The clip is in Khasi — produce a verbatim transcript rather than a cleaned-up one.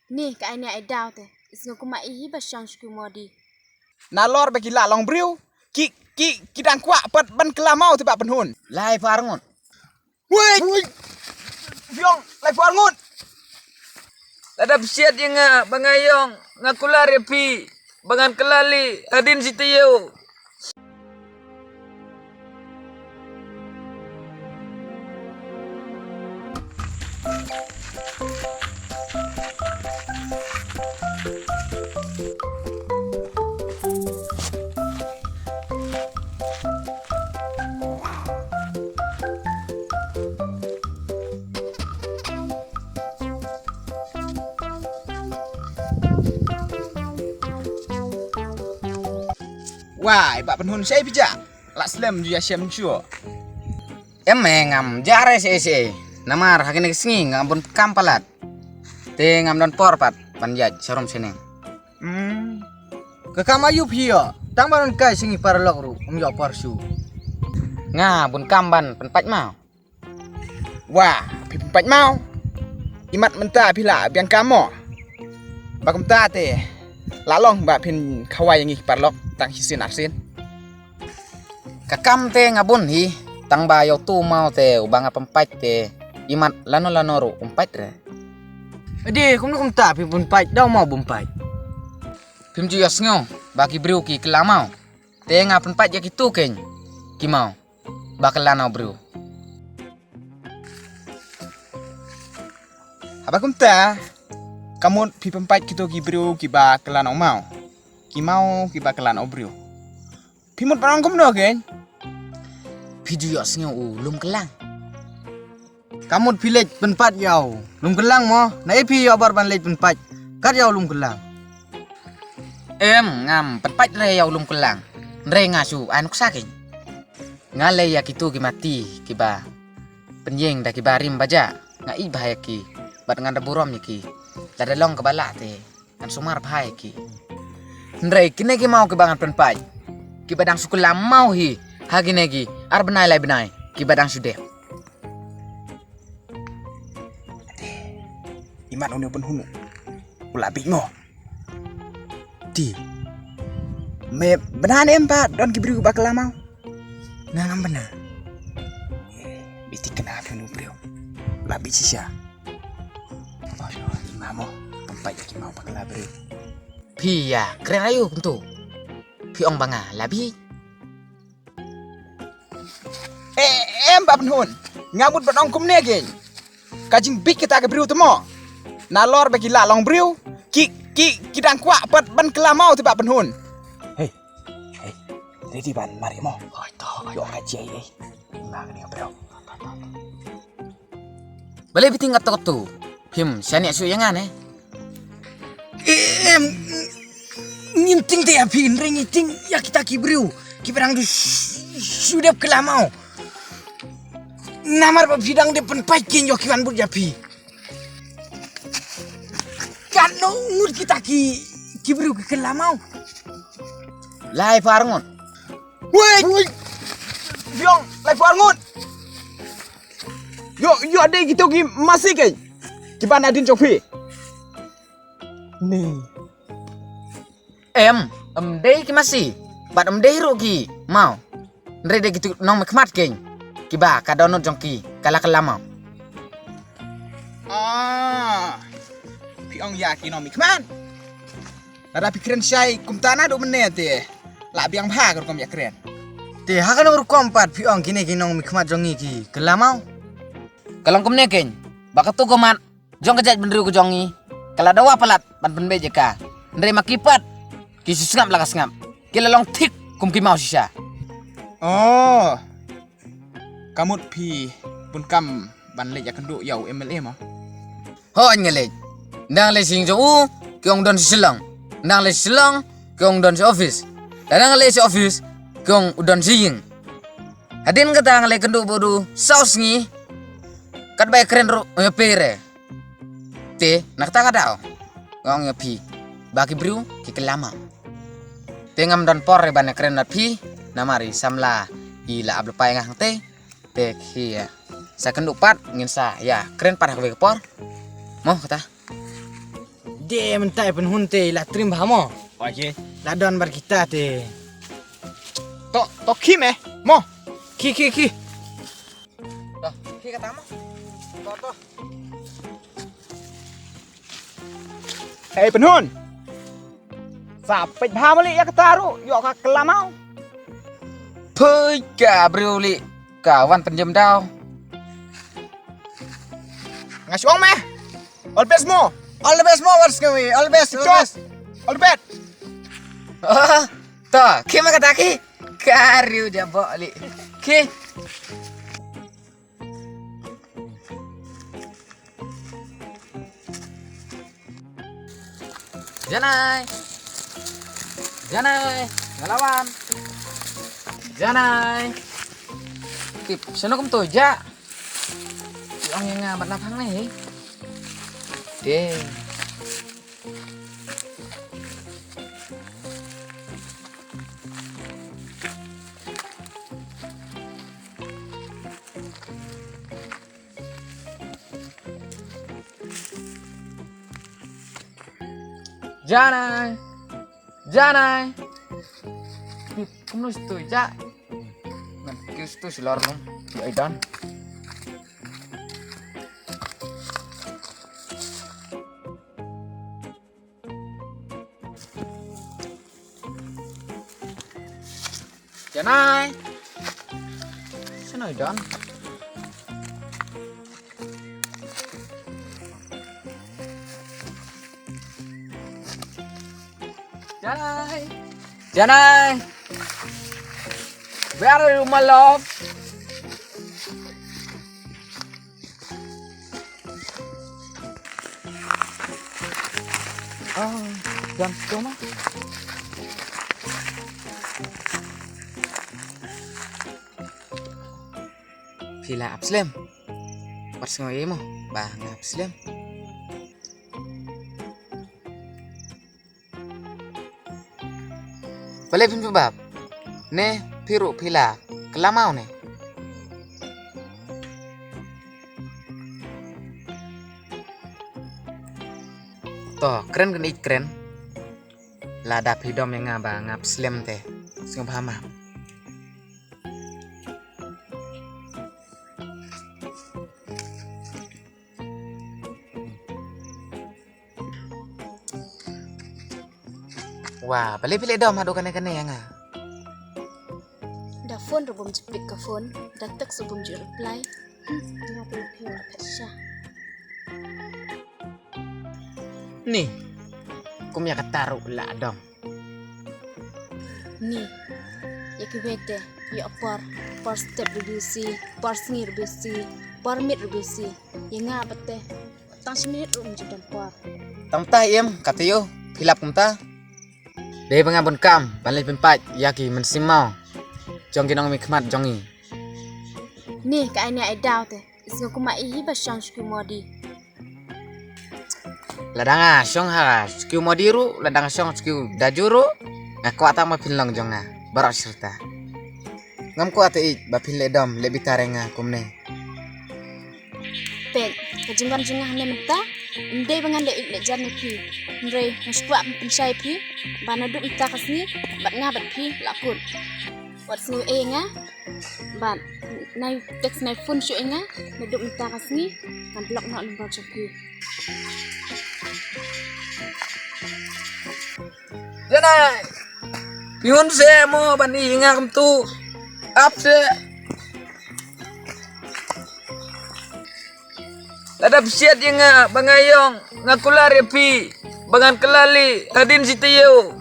Ni ka ai ne ai daw te. Is nga kuma i hi ba shang shu ki modi. Nalor ba ki la long briew. Ki, ki, ki dang kwah pat ban kylla maw te Bah Pynhun. Lai par ngut. Wei! Wei! Biong, lai par ngut. Lada psiat ïa nga ba nga ïong, nga kular ïa phi ba ngan kylla lei hadien shi taïew. Wai, Bah Pynhun, shaei phi jah? La slem ju ïashem shuh. Em, eh, ngam jah re shaei shaei. Namar ha kine ki sngi ngam bun kam palat. Te ngam don por pat ban ïaid sharum shaneng. Hmm. Ka kam aïu phi ïoh? Tang ban kai sngi paralok ruh ym ïoh por shuh. Nga bun kam ban pynpait maw. Wah, phi pynpait maw. Imat mynta phi la biang kam mo. Ba kumta te la long ba phin khawai ïa ngi ki paralok tang shisien arsien. Ka kam te nga bun hi, tang ba ïa utu maw te uba nga pynpait te imat lano lano ruh um pait re. Ade, kumno kumta phi pynpait da u maw bym pait? Phim ju ïohsngew ba ki briew ki kylla maw. Te nga pynpait ïa kitu keiñ ki maw ba kylla na u briew. Haba kumta, ka mut phi pynpait kito ki briew kiba kylla na u maw. Ki maw kiba kylla na u briew. Phi mut ban ong kumno keiñ? Phi ju ïohsngew u lum kyllang. Ka mut phi leit pynpait ïa u lum kyllang mo? Naei phi ïoh bor ban leit pynpait kat ïa u lum kyllang? Em, ngam pynpait re ïa u lum kyllang. Hynrei nga shu ai nuksa keiñ. Nga lei ïa kitu ki mati kiba pynïeng da kiba rim ba jah. Nga ïeit bha ïa ki bad ngan da burom ïa ki. Lada long kaba lah te ngan sumar bha ïa ki. Hynrei kine ki maw kiba ngan pynpait, kiba dang shu kylla maw hi ha kine ki ar bnai lai bnai, kiba dang shu dep. Ade, imat une u Pynhun u la bit mo. Te me bna ne em pat don ki briew ba kylla maw? Nga ngam bna. Bit thikna phi une u briew. La bit shisha. Oi, oi, i ma mo. Pynpait ki maw ba kylla briew. Phi ïa kren aïu kumtu? Phi ong ba nga la bit. Eh, em Bah Pynhun. Nga mut ban ong kumne keiñ. Ka jingbit kita ki briew te mo. Nalor ba ki la long briew. Ki, ki, ki dang kwah pat ban kylla maw te Bah Pynhun. Hei, hei. Ready ban mari mo. Hoi to, hoi. Ïoh ka jai, eh. Nga kane ka briew. Balei phi tieng katto katto? Phim shaniah shuh ïa nga ne? Em, ngim tieng te ïa phi, hynrei ngi tieng ïa kita ki briew kiba dang shu, shu dep kylla maw. Namar ba phi dang dep pynpait keiñ ïoh ki wan bud ïa phi. Katno ngut kita ki, ki briew ki kylla maw? Lai phar ngut. Wei! Wei! Biong, lai phar ngut. Ïoh, ïoh dei kito ki masi keiñ kiba na dien jong phi. Ni. Em, em dei ki masi. Bad em dei ruh ki maw. Hynrei dei kito nongmihkhmat keiñ kiba ka dohnud jong ki ka la kylla maw. Ah. Phi ong ïa ki nongmihkhmat. Lada phi kren shai kumta naduh mynne te la biang bha ka rukom ïa kren. Te ha kano rukom pat phi ong kine ki nongmihkhmat jong ngi ki kylla maw? Ka long kumne keiñ ba kato ka mat jong ka jaitbynriew ka jong ngi ka la dawa palat ban pynbeit ïa ka. Hynrei ma ki pat ki shu sngap la ka sngap, ki la long thik kum ki maw shisha. Oh. Ka mut phi bun kam ban leit ïakynduh ïa u M L A mo? Hooid nga leit. Ynda nga leit sha ïing jong u ki ong u don sha Shillong. Ynda nga leit sha Shillong ki ong u don sha office. Lada nga leit sha office ki ong u don sha ïing. Hadien kata nga leit kynduh bad u saw sngi. Katba ïakren ruh ïa phi re. Te na kata ka daw nga ong ïa phi ba ki briew ki kylla maw. Te ngam don por re ban ïakren bad phi namar i samla i la ap lypa ïa nga hangtei. Te ki sa kynduh pat ngin sa ïakren pat ha kawei ka por. Mo kata. De mynta i Pynhun te la trim bha mo. Oke. La don bad kita te. To, to khie me mo. Khie, khie, khie. To, khie kata mo. To, to. Hei Pynhun. Sa peit bha mo leh ïa kata ruh, ïoh ka kylla maw. Peit ka briew leh ka wan pynjem daw. Nga shu ong me. All the best mo. All the best mo, Wat Sngewbha. All the best, all the best. All the best. Oh, to, khie ma kata khie. Ka riew jaboh leh. Khie. Janai. Janai, nga la wan. Janai. Tip, shano kumto ja. Ki ong ïa nga bad na phang ne hi. Dei. Janai. Janai. Kumno sto ja. Ngan kis tu silor nung. Ai dan. Janai. Janai dan. Janai. Janai. Where are you, my love? Oh, jam tu mah. Phi la ap slem. Wat sngew ïa mo ba nga ap slem. Balei phim jubab? Ne phi ruh phi la kylla maw ne? To kren kan ïeit kren. Lada phi dom ïa nga ba nga ap slem te sngewbha map. Wah, balei phi leh dom haduh kane kane ïa nga? Da phone ruh bym ju pick ka phone, da text ruh bym ju reply. Hmm, nga phi phi phet sha. Ni, kum ïa kata ruh la dom. Ni, ïa kiwei te, ïa por, por step ruh busy, por sngi ruh busy, por miet ruh busy. Ïa nga pat te, tang shi minit ruh ym ju don por. Tang ta im, kata ïoh, phi lap kumta. Dei ba nga bun kam, ban leit pynpait ïa ki mynsiem maw jong ki nongmihkhmat jong ngi. Ni ka ai ne ai daw te, is nga kuma i hi ba shong shu ki modi. Lada nga shong ha shu ki modi ruh, lada nga shong shu ki daju ruh, nga kwah tang ba phin long jong nga baroh shi rta. Ngam kwah te ïeit ba phin leh dom leh bitar ïa nga kumne. Peit, ka jingwan jong nga hangne mynta, ym dei ba ngan leh ïeit leh jan ïa phi. Hynrei nga shu kwah pynshai ïa phi ba naduh mynta ka sngi bad nga bad phi la kut. Wat sngew ei ïa nga bad nai text nai phone shuh ïa nga, naduh mynta ka sngi ngan block noh number jong phi. Janai. Phi hun se mo ban i nga kumtu. Ap se. Lada phi siat ïa nga ba nga ïong nga kular ïa phi ba ngan kylla lei hadien shi taïew.